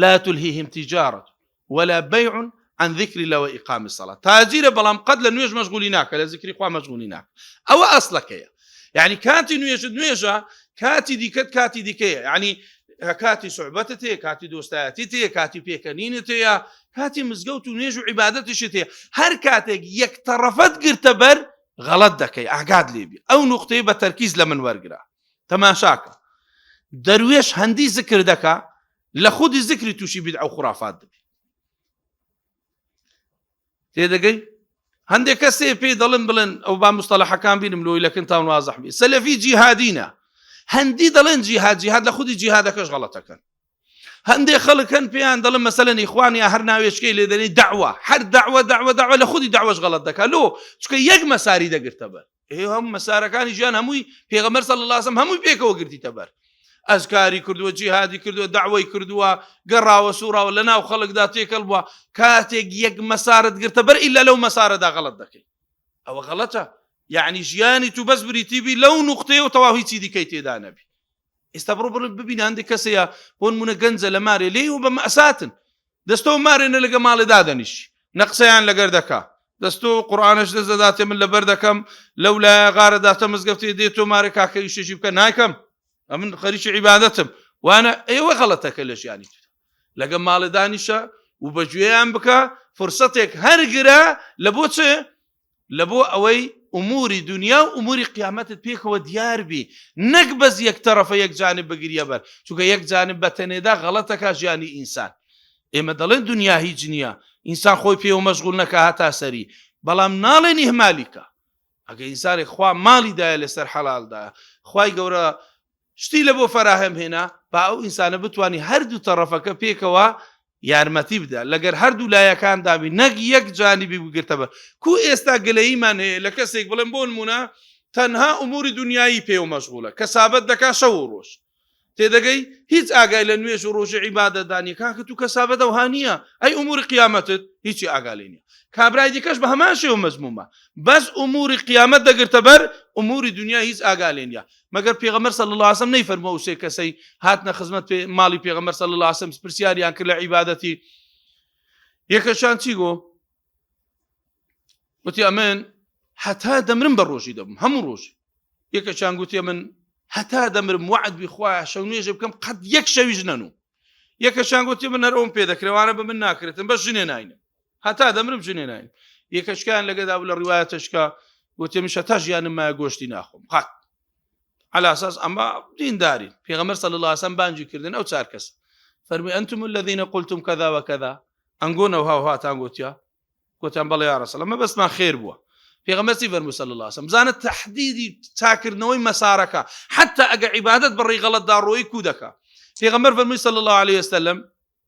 لا تلهيهم تجارة ولا بيع عن ذکر الله وإقام الصلاة تاجیرە بەڵام قەت لە نوێژ مەشغولی ناکە لە زیکری خوا مەشغولی ناکە ئەوە ئەسڵەکەیە یعنی کاتی نوێژت نوێژە کاتی دیکەت کاتی دیکەیە یعنی کاتی سوعبەتت هەیە کاتی دۆستایەتیت هەیە کاتی پێکەنینت هەیە کاتی مزگەوت و نوێژ و عیبادەتیشت هەیە هەر کاتێک یەک تەڕەفەت گرتە بەر غەڵەت دەکەی ئاگات لێبی ئەو نوقتەی بە تەرکیز لە من وەرگرە تەماشاکە دەروێش هەندی زکر دەکا لە خودی زکری تووشی بیدعە و خورافات دەبی تێدەگەی هەندێک کەسێ پێی دەڵێن بڵێن ئەو با مستەلەحەکان بینم لۆی لەکنتان وازح بی سەلەفی جیهادینە هەندی دەڵێن جیهاد جیهاد لە خودی جیهادەکەش غەڵەتەکەن هەندێک خەڵک هەن پێیان دەڵێن مەسەلەن ئیخوان یا هەر ناوێچکەی لێدەنی داوا هەر داوە داوە داوە لە خودی داوەش غەڵەت دەکات لۆ چکە یەک مەساری دەگرتە بەر ئێ هەم مەسارەکانی ژیان هەمووی پێغەمبەر صلی الله علیه و هەمووی پێکەوە گرتیتە بەر ئەزکاری کردووە جیهادی کردووە داوای کردووە گەڕاوە سوڕاوە لە ناو خەڵکدا تێکەڵ بووە کاتێک یەک مەسارت گرتە بەر ئیلا لەو مەسارەدا غەڵەت دەکەی ئەوە غەڵەتە یعنی ژیانی تو بەس بریتی بی لەو نقطەیە و تەواو هیچی دیکەی تێدا نەبی ئێستا بڕۆ بڕ ببینە هەندێک کەسەیە بۆ نمونە گەنجە لە مارێ لێی و بە مەساتن دەستۆ مارێ نە لەگە ماڵێ دادەنیشی نە قسەیان لەگەر دەکا دەستۆ قورئانەش دەست دەداتێ من لەبەر دەکەم لەو لایە غارە داتە مزگەفتێ دێ تۆ مارێ کاکە ئیشێکی بکە نایکەم ئەمن خەریکی عیبادەتم وانە ئێوە غەڵەتەکە لە ژیانی تو لەگە ماڵێ دانیشە و بەگوێیان بکە فرسەتێک هەرگرە لە بۆ چێ لە بۆ ئەوەی ئوموری دونیا و ئوموری قیامەتت پێکەوە دیار بی نەک بەس یەک تەڕەفە یەک جانب بگریە بەر چونکە یەک جانب بە تەنێدا غەڵەتەکا ژیانی ئینسان ئێمە دەڵێن دونیا هیچ نییە ئینسان خۆی پێوە مەشغول نەکا هەتا سەری بەڵام ناڵێن ئیهمالی کە ئەگە ئینسانێک خوا ماڵی دایە لەسەر حەڵالدایە خوای گەورە شتی لە بۆ فەراهەم هێنا با ئەو ئینسانە بتوانی هەردوو تەڕەفەکە پێکەوە یارمەتی بدە لەگەر هەردوو لایەکان دابی نەک یەک جانبی بگرتە بەر کو ئێستا گلەییمان هەیە لە کەسێک بڵێن بۆ نمونە تەنها ئوموری دنیایی پێوە مەشغولە کەسابەت دەکا شەو و ڕۆژ تێدەگەی هیچ ئاگای لە نوێژ و ڕۆژی عیبادەتدا نییە کاکە تو کەسابەتە وها نییە ئەی ئوموری قیامەتت هیچی ئاگا لێ نییە کابرای دیکەش بە هەمان شێوە مەزمومە بەس ئوموری قیامەت دەگرتە بەر ئوموری دنیا هیچ ئاگا لێ نییە مەگەر پێغەمبەر صلی اللە علیه وسلم نەیفەرموو ئەو سێ کەسەی هاتنە خزمەت پێ ماڵی پێغەمبەر صلی اللە علیه وسلم پرسیاریان کرد لە عیبادەتی یەکەشان چی گۆ وتی ئەمن هەتا دەمرم بە ڕۆژی دەبم هەموو ڕۆژی یەکەشان گوتی من هەتا دەمرم وعد بخوایە شەو نوێژە بکەم قەت یەک شەویش نەنوو یەکەشان گوتی من هەرەوەم پێ دەکرێوانە بە من ناکرێتن بەس ژنێ ناینم هەتا دەمرم ژنێ ناین یەکەشکان لەگەدا بوو لە ڕیوایەتەشکە گوتی منش هەتا ژیانم مایە گۆشتی ناخۆم قەت على اساس ئەمە دیندارین پێغەمبەر صلی الله علیه وسلم بانگی کردن ئەو چار کەس فەرمی انتم الذين قلتم كذا وكذا ئەنگۆنەوە هاوهاتان گوتیا گوتیان بەڵێ یا رسول الله مەبەستمان خێر بووە پێغەمبەر چی فەرموو صلی الله علیه وسلم بزانە تەحدیدی چاکردنەوەی مەسارەکە حتی ئەگە عیبادەت بەڕێی غەڵەتدا ڕۆی کو دەکا پێغەمبەر فەرمووی صلی الله علیه وسلم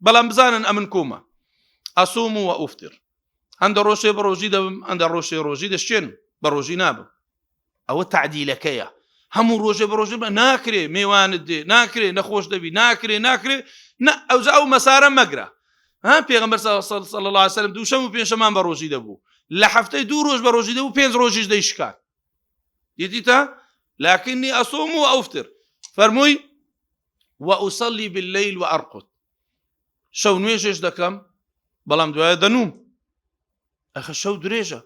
بەڵام بزانن ئەمن کومە ئەسوم و ئوفتر هەندە ڕۆژێ بە ڕۆژی دەبم هەندە ڕۆژێ ڕۆژی دەشێنم بە ڕۆژی نابم ئەوە تعدیلەکەیە هەموو ڕۆژێ بە ڕۆژێ بە ناکرێ مێوانت دێ ناکرێ نەخۆش دەبی ناکرێ ناکرێ نە ئەوجا ئەو مەسارە مەگرە ها پێغەمبەر صلی الله علیه وسلم دووشەم و پێنجشەمان بە ڕۆژی دەبوو لە هەفتەی دوو ڕۆژ بە ڕۆژی دەبوو پێنج ڕۆژیش دەیشکات دیتیتە لكني أصوم وأفطر فەرمووی وأصلي بالليل وأرقد شەو نوێژێش دەکەم بەڵام دوایە دەنوم ئەخە شەو درێژە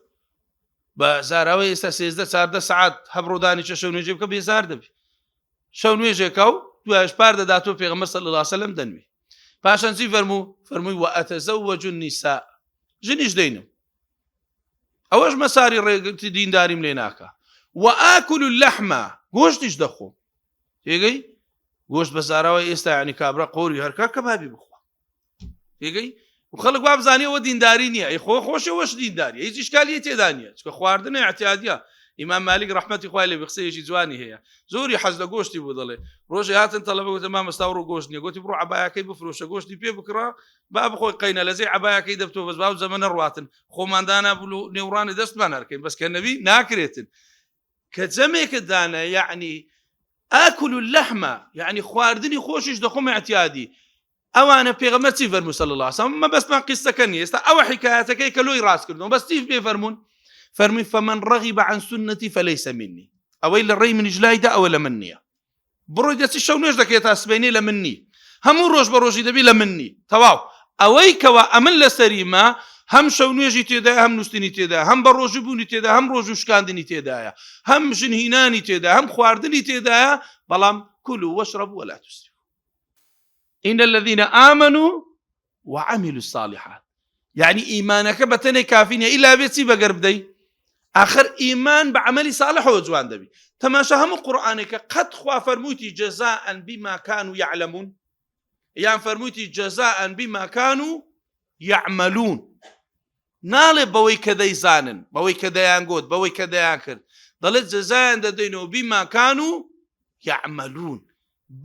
بە زاراوەی ئێستا سێزدە چاردە سعات هەبڕۆدانی چە شەو نوێژێ بکە بێزار دەبی شەو نوێژێکە و دوایش پار دەدات و پێغەمبەر صلی الله علیه وسلم دەنوێ پاشان چی فەرموو فەرمووی وأتزوج النساء ژنیش دەینم ئەوەش مەساری ڕێگرتی دینداریم لێ ناکە وآکل اللحم گۆشتیش دەخۆم تێگەی گۆشت بە زاراوە ئێستا ینی کابرا قۆری هەرکە کەبابی بخوا تێگەی و خەڵک وا بزانێ ئەوە دینداری نییە ئەی خۆ خۆشەوەش دینداری هیچ ئیشکالی تێدا نییە چکە خواردنە اعتیادیە ئیمام مالیک ڕەحمەتی خوای لێ قسەیەکی جوانی هەیە زۆری حەز لە گۆشتی بوو دەڵێ ڕۆژێ هاتن تەڵەبە گوتە مامۆستا ڕۆ گۆشت نییە گوتی بڕۆ عەبایەکەی بفرۆشە گۆشتی پێ بکڕە با بخۆی قەینە لەزێ عەبایەکەی دەبتۆ بەس باو زەمەنە ڕواتن خۆماندانا بلو نێوڕانی دەستمان هەرکەین بەس کە نەبی ناکرێتن کە جەمێکت دانا یعنی ئاکل اللحمە یعنی خواردنی خۆشیش دەخۆم اعتیادی ئەوانە پێغەمبەر چی فەرموو صلی الله علیه وسلم مەبەستمان قیسەکە نییە ئێستا ئەوە حکایەتەکەی کە لۆی ڕاست کردنەوە بەس چی پێ فەرموون فەرمووی فمن رغب عن سنتي فليس مني ئەوەی لە ڕێی منیش لایدا ئەوە لە من نییە بڕۆی دەچی شەو نوێژ دەکەێت تا سبەینێ لە من نی هەموو ڕۆژ بە ڕۆژی دەبی لە من نی تەواو ئەوەی کەوا ئەمن لەسەریمە. هەم شەو نوێژی تێدایە هەم نووسنی تێدا هەم بە ڕۆژی بوونی تێدا هەم ڕۆژ و شکاندنی تێدایە هەم ژن هینانی تێدا هەم خواردنی تێدایە بەڵام كلوا واشربوا ولا تسرفوا إن الذين آمنوا وعملوا الصالحات یعنی ئیمانەکە بە تەنێ کافی نیە ئیلا بێ چی بەگەر بدەی ئاخر ئیمان بە عملی صالحەوە جوان دەبی تەماشا هەموو قورآانێکە قەت خوا فەرمووتی جەزاء بما كانوا يعلمون یان فەرمووتی جەزاء بما كانوا يعملون ناڵێ بەوەی کە دەیزانن بەوەی کە دەیانگوت بەوەی کە دەیان کرد دەڵێت جەزایان دەدەینەوە بما كانوا يعملون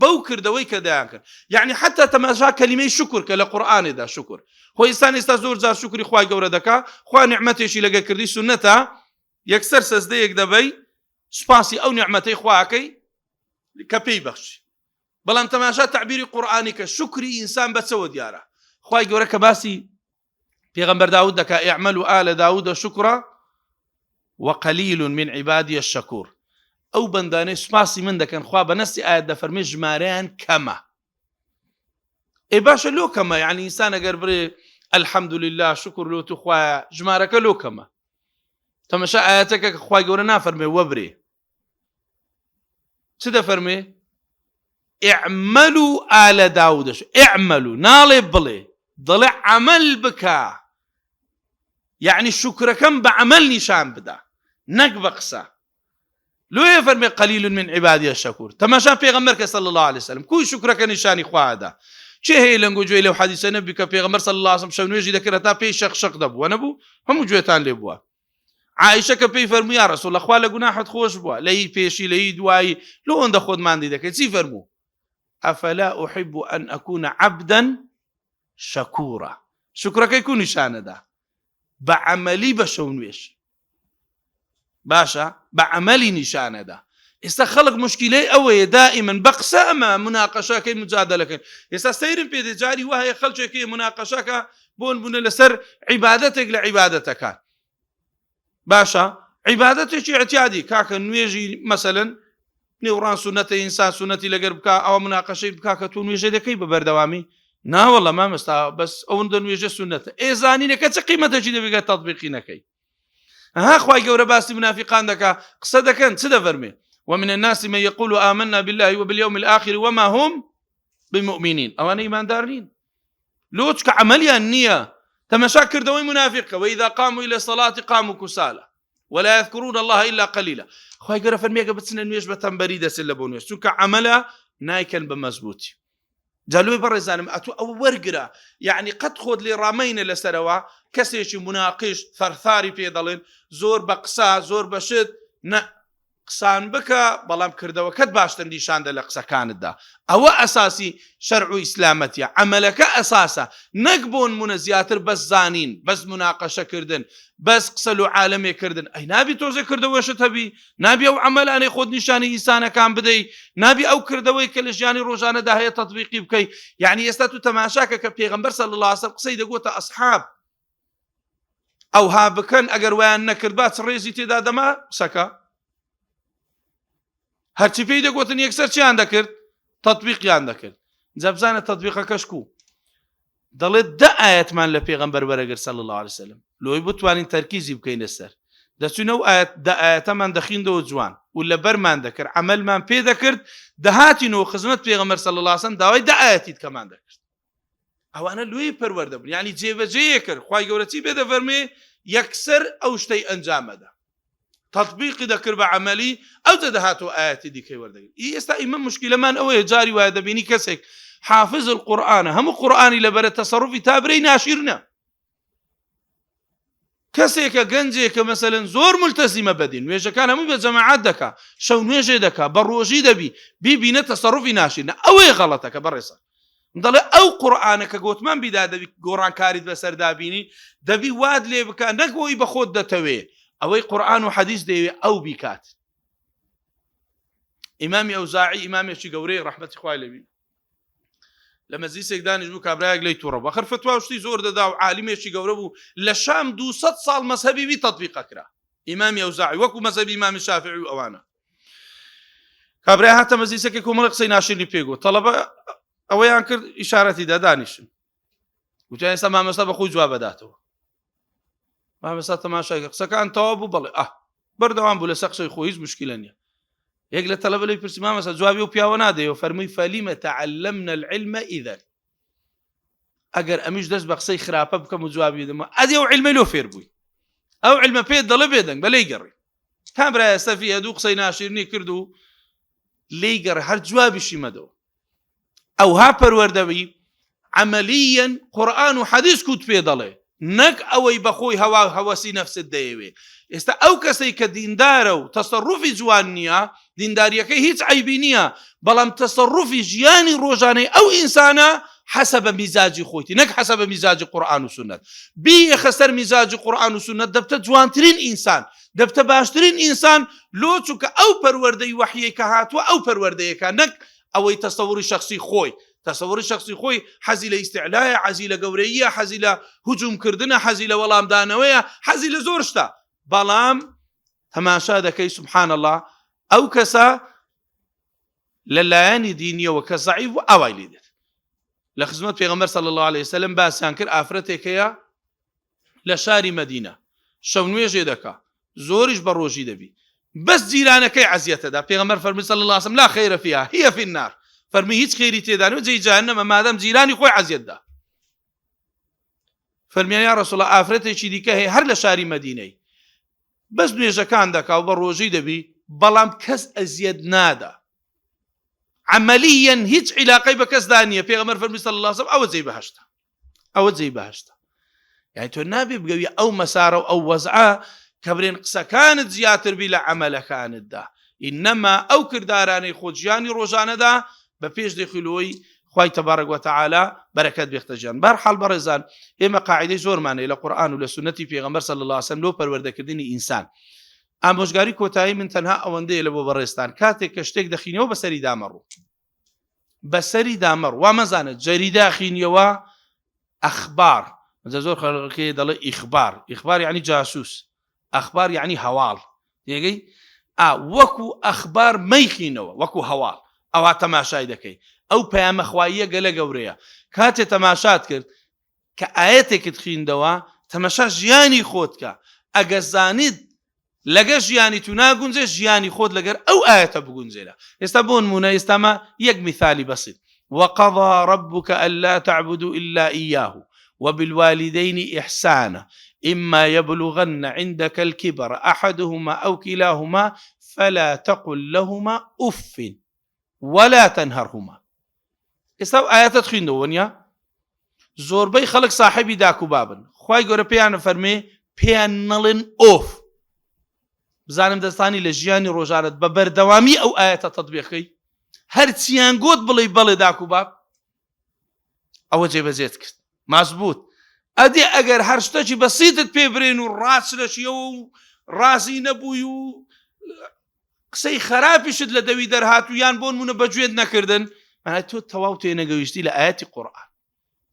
بەو کردەوەی کە دەیان کرد یعنی حتا تەماشا کەلیمەی شکر کە لە قورئانێدا شکر خۆ ئینسان ئێستا زۆر جار شکری خوای گەورە دەکا خوا نیعمەتێکی لەگە کردی سوننەتە یەکسەر سەجدەیەک دەبەی سوپاسی ئەو نیعمەتەی خواکەی کە پێی بەخشی بەڵام تەماشا تعبیری قورئانی کە شکری ئینسان بەچەوە دیارە خوای گەورە کە باسی پێغەمبەر داود دەکا اعملوا آل داود شکرا وقلیل من عبادی الشکور ئەو بەندانەی سوپاسی من دەکەن خوا بە نەستی ئاەت دەفەرمێ ژمارەیان کەمە ئێ باشە لۆ کەمە یعنی ئینسان ئەگەر برێ الحمد لله شکر لۆ تو خوایە ژمارەکە لۆ کەمە تەمەشا ئاەتەکە کە خوای گەورە نافەرمێ وەبرێ چ دەفەرمێ اعملوا آل داود اعملوا ناڵێ بڵێ دەڵێ عمل بکە یعنی شکرەکەم بە عمل نیشان بدە نەک بە قسە لۆیە فەرمێ قلیل من عبادی الشکور تەماشا پێغەمبەر کە صلی الله علیه وسلم کوی شکرەکە نیشانی خوادا چێ هەیە لەنگۆ گوێی لەو حەدیسە نەبی کە پێغەمبەر صلی الله علیه وسلم شەو نوێژی دەکرد تا پێی شەق شەق دەبوو نەبوو هەموو گوێتان لێ بووە عائشە کە پێی فەرموو یا رسول الله خوا لە گوناحت خۆش بووە لە هی پێشی لە هی دوایی لۆ ئەوەندە خۆت ماندی دەکەی چی فەرموو ئەفلا أحب أن أكون عبدا شكورا شکرەکەی کو نیشانەدا بە عەمەلی بە شەو نوێژ باشە بە عەمەلی نیشانەدا ئێستا خەڵک مشکیلەی ئەوەیە دائیمەن بە قسە ئەمە مناقەشەکەی مجادلەکەن ئێستا سەیرم پێ دێ جاری وایە خەڵکێکی مناقەشەکە بۆن بوونە لەسەر عیبادەتێک لە عیبادەتەکان باشە عیبادەتێکی اعتیادی کاکە نوێژی مەسەلەن نێوڕان سونەتە ئینسان سونەتی لەگەر بک ئەوە مناقەشەی بک کە تۆ نوێژە دەکەی بە بەردەوامی ناوەڵە مامەستا بەس ئەوەندە نوێژە سونەتە ئێ زانینەکە چ قیمەتێکی دەبێت تەطبیقی نەکەی ها خوای گەورە باسی منافقان دەکا قسە دەکەن چ دەفەرمێ ومن الناس من يقول آمنا بالله وباليوم الآخر وما هم بمؤمنين ئەوانە ئیماندار نین لۆ چکە عملیان نییە تەمەشا کردەوەی منافقە وإذا قاموا إلى الصلاة قاموا كسالى ولا يذكرون الله إلا قليلا خوای گەورە فەرمیێکە بچنە نوێژ بە تەمبەری دەچن لە بۆ نوێژ چونکە عملە نایکەن بە مەزبوطی جا لۆی بەڕێزانم ئەتوو ئەوە وەرگرە یعنی قەت خۆت لێ ڕامەینە لەسەرەوە کەسێکی مناقش ثەرثاری پێ دەڵێن زۆر بە قسە زۆر بە شت نە قسان بکە بەڵام کردەوەکەت باشتر نیشاندە لە قسەکانتدا ئەوە ئەساسی شەرع و ئیسلامەتیە عەمەلەکە ئەساسە نەک بۆنمونە زیاتر بەس زانین بەس مناقەشەکردن بەس قسە لۆ عالەمێ کردن ئەی نابی تۆزێ کردەوەشت هەبی نابی ئەو عەمەلانەی خۆت نیشانی ئینسانەکان بدەی نابی ئەو کردەوەی کە لە ژیانی ڕۆژانەدا هەیە تەطبیقی بکەی یعنی ئێستا تو تەماشاکە کە پێغەمبەر صلی الله علیه وسلم قسەی دەگوتە ئەصحاب ئەوها بکەن ئەگەر وایان نەکرد با چ ڕێزی تێدا دەما قسەکە هەرچی پێی دەگوتن یەکسەر چیان دەکرد تطبیقیان دەکرد جا بزانە تطبیقەکەش کو دەڵێت دە ئاەتمان لە پێغەمبەر وەرەگر صلی الله علیه وسلم لۆی بتوانین تەرکیزی بکەینە سەر دەچوینە و ئاەت دە ئاەتەمان دەخیندەوە جوان و لەبەرمان دەکرد عملمان پێ دەکرد دەهاتینەوە خزمەت پێغەمبەر صلی الله علیه وسلم داوای دە ئاەتی کەمان دەکرد ئەوانە لۆی پەروەردە بوون یعنی جێبەجێ کرد خوای گەورە چی پێ دەفەرمێ یەکسەر ئەو شتەی ئەنجامەدا تطبیقی دەکرد بە عملی ئەو دەهاتەوە ئاەتی دیکەی وەردەگرت ئی ئێستا ئیمە مشکلەمان ئەوەیە جاری وایە دەبینی کەسێک حافظ القورآنە هەموو قورآانی لەبەرە تەسەڕفی تابرەی ناشیرنە کەسێکە گەنجێکە مەسەلەن زۆر ملتەزیمە بەدین نوێژەکان هەمووی بە جەماعەت دەکا شەو نوێژێ دەکا بە ڕۆژی دەبی بیبینە تەسەڕفی ناشیرنە ئەوەیە غەڵەتەکە بەڕێزە دەڵێ ئەو قورآانە کە گۆتمان بیدا دەبی گۆڕانکاریت بەسەردا بینی دەبی واد لێ بکە نەک ئەوی بە خۆت دەتەوێ ئەوەی قورآن و حەدیث دەیەوێ ئەو بیکات ئیمامی ئەوزاعی ئیمامێکی گەورەی ڕەحمەتی خوای لێبی لە مەجلیسێک دانیش بوو کابرایەک لێی تووڕە بوو ئەخر فتوا و شتی زۆر دەدا و عالیمێکی گەورە بوو لە شام 200 ساڵ مەزهەبی وی تەطبیق کرا ئیمامی ئەوزاعی وەکو مەزهەبی ئیمامی شافعی و ئەوانە کابرای هاتە مەجلیسەکەی کۆمەڵی قسەی ناشرینی پێ گوت تەڵەبە ئەوەیان کرد ئیشارەتی دا دانیشن وتیان ئێستا مامۆستا بە خۆی جواب دەداتەوە. مامەسا تەماشای کرد قسەکان تەواو بوو بەڵێ ئاه بەردەوام بوو لەسەر قسەی خۆی هیچ مشکلە نییە یەک لە تەلەبە لێی پرسی مامەسا جوابی ئەو پیاوە نادەیەوە فەرمووی فەلیمە تعلمنا العلم إذا ئەگەر ئەمیش دەست بە قسەی خراپە بکەم و جوابی بدەمەوە ئەدی ئەو علمەی لۆ فێر بووی ئەو علمە پێت دەڵێ بێدەنگ بە لێی گەڕی کامرایە سەفی دوو قسەی ناشیرنی کرد و لێی گەڕ هەر جوابیشی مەدەوە ئەوها پەروەردەبی عەمەلیەن قورئان و حەدیس کوت پێ دەڵێ نەک ئەوەی بەخۆی هەوا هەوەسی نەفست دەیەوێ ئێستا ئەو کەسەی کە دیندارە و تەسەڕوفی جوان نییە دینداریەکەی هیچ عیبی نییە بەڵام تەسەڕوفی ژیانی ڕۆژانەی ئەو ئینسانە حەسەبە میزاجی خۆیتی نەک حەسەبە میزاجی قورئان و سوننەت بیخە سەر میزاجی قورئان و سوننەت دەبتە جوانترین ئینسان دەبتە باشترین ئینسان لۆ چونکە ئەو پەروەردەی وەحیەی کە هاتووە ئەو پەروەردەیەکە نەک ئەوەی تەسەوری شخصی خۆی تەسەوری شخصی خۆی حەزی لە ئیستعلایە حەزی لە گەورەییە حەزی لە هجوم کردنە حەزی لە وەڵامدانەوەیە حەزی لە زۆر شتە بەڵام تەماشا دەکەی سبحان الله ئەو کەسە لە لایەنی دینیەوە کە زەعیف و ئاوای لێ دێت لە خزمەت پێغەمبەر صلی الله علیه وسلم باسیان کرد ئافرەتێک هەیە لە شاری مەدینە شەو نوێژێ دەکا زۆریش بە ڕۆژی دەبی بەس جیرانەکەی عەزیەتەدا پێغەمبەر فەرمی صلی الله علیه وسلم لا خیر فيها هي في النار فەرمی هیچ خێری تێدا نیە جێی جەهەنەمە مادەم جیرانی خۆی عەزیەت دا فەرمیان یا رسول الله ئافرەتێکی دیکە هەیە هەر لە شاری مەدینەی بەس نوێژەکان دەکا و بە ڕۆژی دەبی بەڵام کەس ئەزیەت نادا عملیەن هیچ عیلاقەی بە کەسدا نییە پێغەمبەر فەرمی صلی الله علیه وسلم ئەوە جێی بەهەشتە ئەوە جێی بەهەشتە یعنی تۆ نابێ بگەوی ئەو مەسارە و ئەو وەزعە کە برێن قسەکانت زیاتر بی لە عەمەلەکانتدا ئینەما ئەو کردارانەی خۆ ژیانی ڕۆژانەدا بە پێش دەخیلۆی خوای تبارک وتعالی بەرەکەت بێختە ژیان بەر حاڵ بەڕێزان ئێمە قاعدەی زۆرمان هەیە لە قورئان و لە سوننەتی پێغەمبەر صلی الله علیه وسلم لۆ پەروەردەکردنی ئینسان ئامۆژگاری کۆتایی من تەنها ئەوەندەیە لە بۆ بەڕێزتان کاتێک کە شتێک دەخینەوە بەسەری دامەڕوو بەسەری دامەڕ وا مەزانە جەریدە خینیەوە ئەخبار جا زۆر خەڵکی دەڵێ ئیخبار ئیخبار یعنی جاسوس ئەخبار یعنی هەواڵ تێگەی ئا وەکو ئەخبار مەیخینەوە وەکو هەواڵ ئەوها تەماشای دەکەی ئەو پەیامە خواییە گەلە گەورەیە کاتێ تەماشات کرد کە ئایەتێکت خیندەوە تەمەشا ژیانی خۆت کە ئەگە زانیت لەگەر ژیانی تو ناگونجێ ژیانی خۆت لەگەر ئەو ئایەتە بگونجێنە ئێستا بۆ نمونە ئێستامە یەک میثالی بەسیت وقضى ربك ألا تعبدوا إلا إياه وبالوالدين إحسانا إما يبلغن عندك الكبر أحدهما أو كلاهما فلا تقل لهما أف ولا تنهرهما ئێستا ئەو ئایەتەت خویندەوە نیە زۆربەی خەڵک ساحێبی داک و بابن خوای گەورە پێیان فەرمێ پێیان نەڵێن ئۆف بزانم دەستانی لە ژیانی ڕۆژانت بە بەردەوامی ئەو ئایەتە تەطبیقەکەی هەرچیان گوت بڵێ بەڵێ داک و باب ئەوە جێبەجێت کرد مازبوت ئەدی ئەگەر هەر شتەکی بەسیتت پێ برێن و ڕاچلەشیەوە و ڕازی نەبووی و قسەی خەراپیشت لە دەوی دەرهات و یان بۆ نمونە بەگوێت نەکردن معنای تۆ تەواو تێنەگەویشتی لە ئاەتی قورئان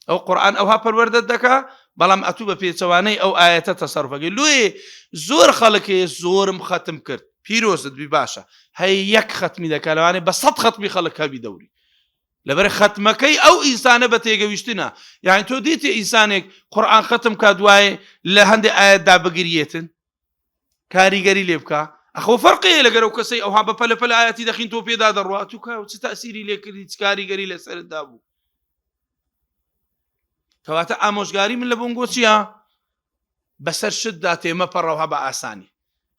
ئەو قورئان ئەوها پەروەردەت دەکا بەڵام ئەتوو بە پێچەوانەی ئەو ئاەتە تەسەرفەکەی لۆیێ زۆر خەڵک هەیە زۆرم خەتم کرد پیرۆزت بی باشە هەی یەک خەتمی دەکا لەوانەیە بە سەد خەتمی خەڵک هەبی دەوری لەبەر خەتمەکەی ئەو ئینسانە بە تێگەویشتنە یعنی تۆ دیتی ئینسانێک قورئان خەتم کا دوایێ لە هەندێک ئاەتدا بگریێتن کاریگەری لێ بکە ئەخۆ فەرقی هەیە لەگەر ئەو کەسەی ئەوها بە پەلە پەلە ئاەتی دەخین تۆ پێدا دەڕوات و کا چ تەسیری لێکردی چ کاریگەری لەسەرت دابوو کەواتە ئامۆژگاری من لە بۆنگۆ چییە بەسەر شتدا تێمەپەڕەوە بە ئاسانی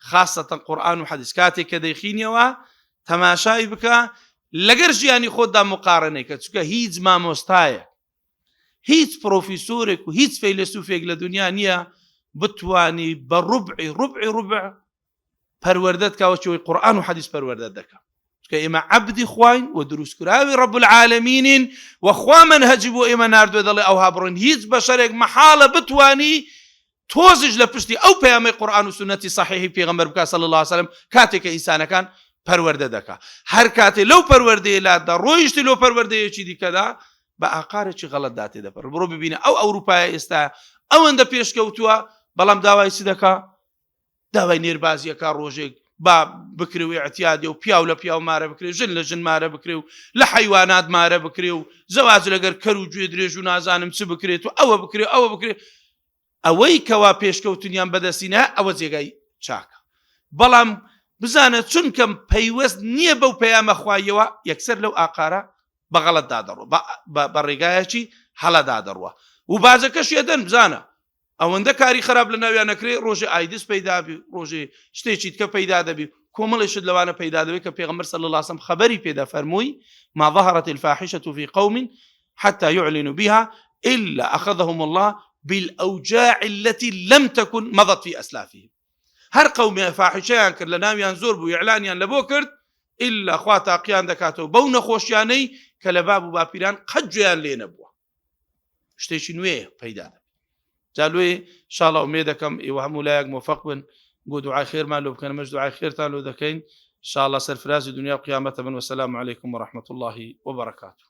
خاصەتەن قورآن و حەدیث کاتێک کە دەیخینیەوە تەماشای بکە لەگەر ژیانی خۆتدا مقارنەی کە چونکە هیچ مامۆستایە هیچ پرۆفیسۆرێک و هیچ فەیلەسوفێک لە دنیا نییە بتانی بە ڕوبعی ڕوبعی ڕوبع پەروەردەت کاوەچەوەی قورآن و حەدیث پەروەردەت دەکە چونکە ئێمە عەبدی خواین و دروستکراوی ڕەب العالمینین و خوا مەنهەجی بۆ ئێمە ناردووە دەڵێ ئەوها بڕۆین هیچ بەشەرێک مەحاڵە بتانی تۆزیش لە پشتی ئەو پەیامەی قورئان و سوننەتی سەحیحی پێغەمبەر بکا صلی اللە علیە وسلم کاتێک کە ئینسانەکان پەروەردە دەکا هەر کاتێ لەو پەروەردەیە لاتدا ڕۆیشتی لۆ پەروەردەیەکی دیکەدا بە ئاقارێکی غەڵەتدا تێدەپەڕ بڕۆ ببینە ئەو ئەوروپایە ئێستا ئەوەندە پێشکەوتووە بەڵام داوای چ دەکا داوای نێربازیەکە ڕۆژێک با بکرێ و اعتیادێ و پیاو لە پیاو مارە بکرێ ژن لە ژن مارە بکرێ و لە حیوانات مارە بکرێ و زەواج لەگەر کەر و گوێ درێژ و نازانم چ بکرێت و ئەوە بکرێ ئەوە بکرێ. ئەوەی کەوا پێشکەوتنیان بەدەستینە ئەوە جێگای چاکە بەڵام بزانە چونکەم پەیوەست نییە بەو پەیامە خواییەوە یەکسەر لەو ئاقارە بە غەڵەتدا دەڕۆ بە ڕێگایەکی هەڵەدا دەڕوە و باجەکەش یەدەن بزانە ئەوەندە کاری خراپ لە ناویان نەکرێ ڕۆژێ ئایدز پەیدا بی ڕۆژێ شتێکی تکە پەیدا دەبی کۆمەڵی شت لەوانە پەیدا دەبێت کە پێغەمبەر صلی الله علیه وسلم خەبەری پێدا فەرمووی ما ظهرت الفاحشة في قوم حتى يعلنوا بها إلا أخذهم الله بالأوجاع التي لم تكن مضت في أسلافهم هەر قەومێ فاحیشەیان کرد لە ناویان زۆر بوو ئیعلانیان لە بۆ کرد ئیلا خوا تاقیان دەکاتەوە بەو نەخۆشیانەی کە لە باب و باپیران قەت گوێیان لێ نەبووە شتێکی نوێ پەیدا دەبێت جا لۆی شاڵە ئومێ دەکەم ئێوە هەموو لایەک مۆفەق بن بۆ دوعای خێرمان لۆ بکەن مەش دوعای خێرتان لۆ دەکەین شاڵە سەرفرازی دنیا و قیامەتە بن وسلام علیکم ورحمة الله وبرکاته.